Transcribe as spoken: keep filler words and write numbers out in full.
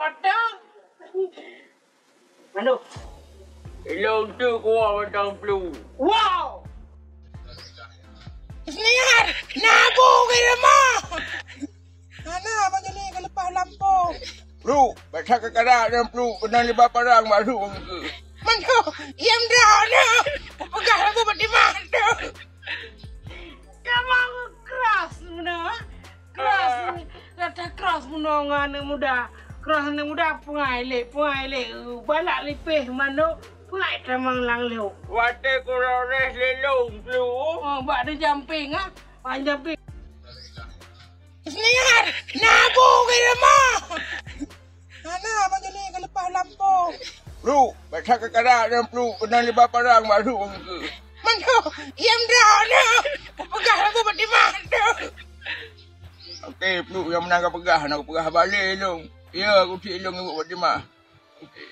Mata. Mano? Ilong tu kuah batang pelu. Wow! Senior, nabu ke rumah. Hana abang jadi ke lepas lampu. Pelu, bak that kakara dan pelu, kena libat parang baru ke. Mano, yang dah na. Peugah lagu Fatimah tu. Kamu keras muna. Keras. Kata keras muna ngan aneuk muda. Keras aneuk muda pungai lé, pungai lé. Balak lipéh manok, pungai tamang lang lhok. Watèe kurang reh lelong pelu. Oh, bak ada jamping ah. Bak jamping. Senior, nabu ke rumah. Hana abang jadi ke lepas lampu. Pelu, bak that kakara dan pelu, kena libat parang baru ke. Mano, yang dah na. Peugah lagu Fatimah tu. Oke, pelu yang menang ka peugah, nak peugah balik long. Ya, aku cik long ibu Fatimah. Oke.